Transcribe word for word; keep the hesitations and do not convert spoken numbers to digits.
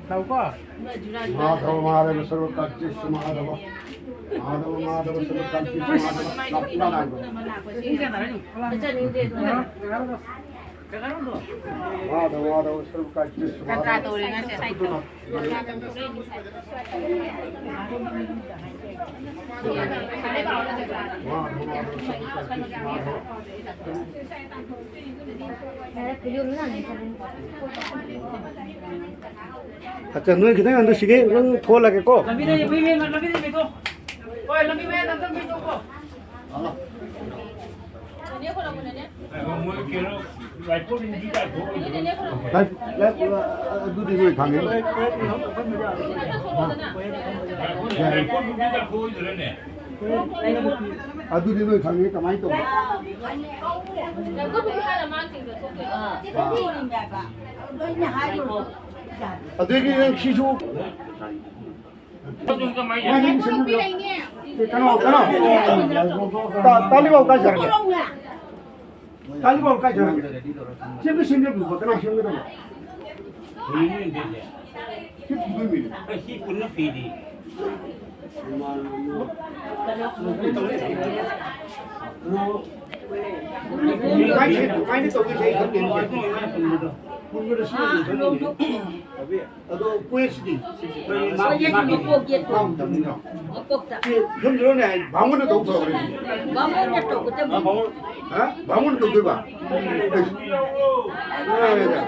ꯇꯧꯀꯣ꯫ ꯃꯥꯙꯕ ꯃꯥꯙꯕ ꯁꯔꯕ ꯀꯜꯄꯦꯁꯨ ꯃꯥꯙꯕ꯫ ꯃꯥꯙꯕ ꯃꯥꯙꯕ ꯁꯔꯕ ꯀꯜꯄꯦꯁꯨ ꯃꯥꯙꯕ꯫ ꯂꯥꯛꯄ ꯂꯥꯛꯄ꯫ ꯃꯥꯙꯕ ꯃꯥꯙꯕ ꯁꯔꯕ ꯀꯜꯄꯦꯁꯨ ꯃꯥꯙꯕ꯫ ꯑꯠꯆꯥ, ꯅꯣꯏ ꯈꯤꯇꯪ ꯍꯟꯊꯁꯤꯒꯦ, ꯅꯪ ꯊꯣꯛꯍꯜꯂꯒꯦꯀꯣ꯫ ꯂꯝꯕꯤꯗ ꯂꯝꯕꯤ ꯃꯌꯥꯏ ꯂꯝꯕꯤꯗ ꯂꯩꯊꯣꯛ꯫ ꯍꯣꯏ, ꯂꯝꯕꯤ ꯃꯌꯥꯏ ꯂꯝꯕꯤꯗ ꯂꯩꯊꯣꯛꯀꯣ꯫ ꯂꯥꯏ-, ꯂꯥꯏ-, ꯑꯗꯨꯗꯤ ꯂꯣꯏ ꯈꯪꯉꯦ꯫ ꯑꯗꯨꯗꯤ ꯂꯣꯏ ꯈꯪꯉꯦ, ꯀꯃꯥꯏꯅ ꯇꯧꯕ? ꯑꯗꯨꯗꯒꯤ ꯅꯪ ꯁꯤꯁꯨ ꯀꯩꯅꯣ, ꯀꯩꯅꯣ꯫ ꯇꯥ-, ꯇꯥꯂꯤꯕꯥꯎ ꯀꯥꯏ ꯆꯠꯈ꯭ꯔꯒꯦ? ꯇꯥꯂꯤꯕꯥꯎ ꯀꯥꯏ ꯆꯠꯈ꯭ꯔꯒꯦ? ꯁꯦꯝꯗ ꯁꯦꯝꯖꯕꯤꯕ, ꯀꯅꯥ ꯁꯦꯝꯒꯗꯕ? ꯁꯤ ꯄꯨꯗꯣꯏ ꯃꯤꯅꯦ꯫ ꯀꯃꯥꯏꯅ ꯇꯧꯗꯣꯏꯁꯦ ꯑꯩ ꯈꯪꯗꯦꯅꯦ꯫ ꯄꯨꯟꯕꯗ ꯁꯤ ꯑꯣꯏꯅ ꯈꯪꯗꯦꯅꯦ꯫ ꯑꯗꯣ ꯀꯣꯏꯁꯤꯗꯤ? ꯃꯀꯣꯛ ꯌꯦꯠꯇꯣ꯫ ꯃꯀꯣꯛꯇ꯫ ꯁꯤ ꯌꯨꯝꯗꯨꯗꯅꯦ ꯍꯥꯏ, ꯕꯥꯃꯣꯟꯅ ꯇꯧ ꯐꯕꯅꯦ꯫ ꯕꯥꯃꯣꯟꯅ ꯇꯧꯒꯗꯕꯅꯤ꯫ ꯍꯥ? ꯕꯥꯃꯣꯟꯅ ꯇꯧꯗꯣꯏꯕ? ꯅꯨꯡꯉꯥꯏꯔꯦꯗ꯫